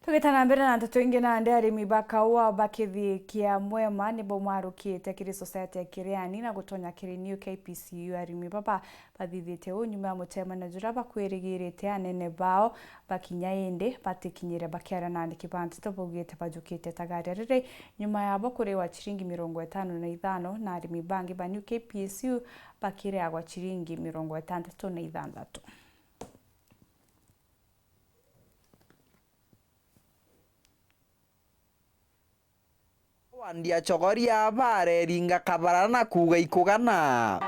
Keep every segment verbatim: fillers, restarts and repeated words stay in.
Tugita na mbere na nteto ingi, nandi arimi ba kaua ba Kithii kia Mwema nibo marukite kiri Society ya Kiriani na gutonya kiri New K P C U. Arimi baba bathithite uu nyuma ya mucemanio juria bakwirigirite anene bao bakinya, indi batikinyire. Bakiaria na andiki ba nteto, baugite bajukite tagaria riri nyuma yabo kuriwa ciringi mirongo itano na ithano, na arimi bangi ba New K P C U bakiriagwa ciringi mirongo itantatu na ithanthatu. Wandi a Chogoria bareringa kabara na kuuga ikugana.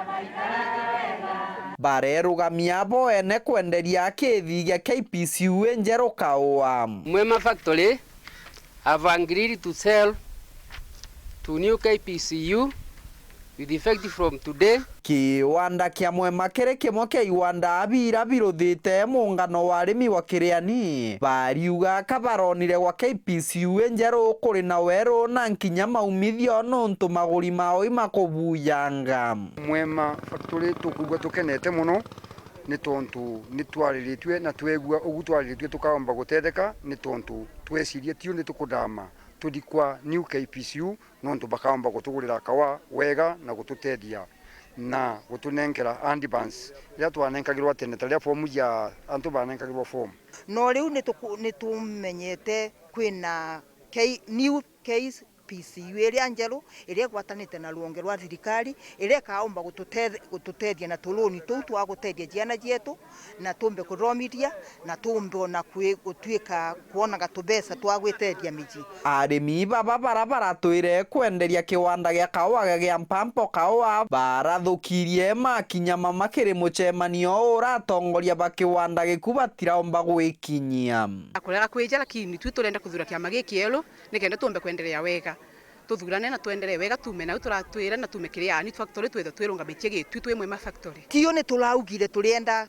Barerugamia bo ene kwenderia kithi gia K P C U injeru kaua. Mwema Factory have agreed to sell to New K P C U with effect from today. Kiwanda kia Mwema kiri kimwe kia iwanda biria biruthite muungano wa arimi wa Kiriani. Bariuga ka baronire gwa K P C U injeru kuri na weru na nkinya maumithio nontu maguri mao imakubuyanga. Mwema Factory tukwigua tukenete mono ni tontu ni twariritue na twegua ugu twariritue tukaomba gutetheka ni tontu twecirie tiu ni tukuthama tuthi kwa New K P C U. Nontu bakaomba gutugurira kawa wega na gututethia na gutunenkera advance iria twanenkagirwa tene, ta riria fomu ja antu banenkagirwa fomu. No riu nituku-, nitumenyete kwina K-, new K P C U iria njeru, iria igwatanite na ruonge rwa thirikari, iria ikaomba gututeth-, gututethia na tuloni tuu twa gutethia ciana cietu, na tumbe kuthomithia, na tumbe ona kwi-, gutuika kwonaga tubeca twa gwitethia micii. Arimi baba bara baratwire kwenderia kiwanda gia kaua gia Mpampo Kaua barathukirie makinya mama kiri mucemanio uratongoria ba kiwanda giku batiraomba gwikinyia. Akurega kwija, lakini twi turenda kuthura kiama gikieru nikenda tumbe kwenderea wega. Tuthurane na twenderee wega, tuume nau turatwira na tuume kiri Ani Factory, twithwe twirungamitie gitwi twi Mwema Factory. Tio ni turaugire turienda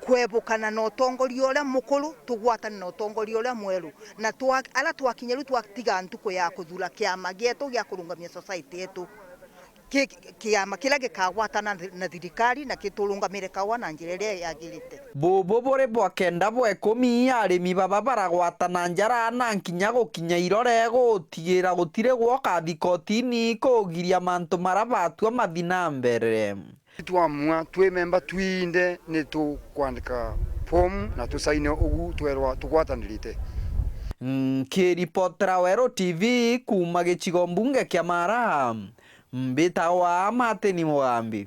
kwebukana na utongoria uria mukuru, tugwatane na utongoria uria mweru, na twa-, ara twakinya riu twatiga ntuku ya kuthura kiama gietu gia kurungamia society yetu. Ki-, kiama kiria gikagwatana thi-, na thirikari na giturungamire kaua na njira iria yagirite. Bubu buri bwa kenda bwa ikumi, arimi baba baragwatana njara na nkinya gukinya irore gutigira gutiri gwoka thikotini kugiria mantu maria batua mathi na mbere. Twamua twi memba twinthe ni tukwandika fomu na tusaine ugu twerwa tugwatanirite. Nkiripotera Weru T V kuuma gicigo mbunge kia Mara, mbitagwa Martin Mugambi.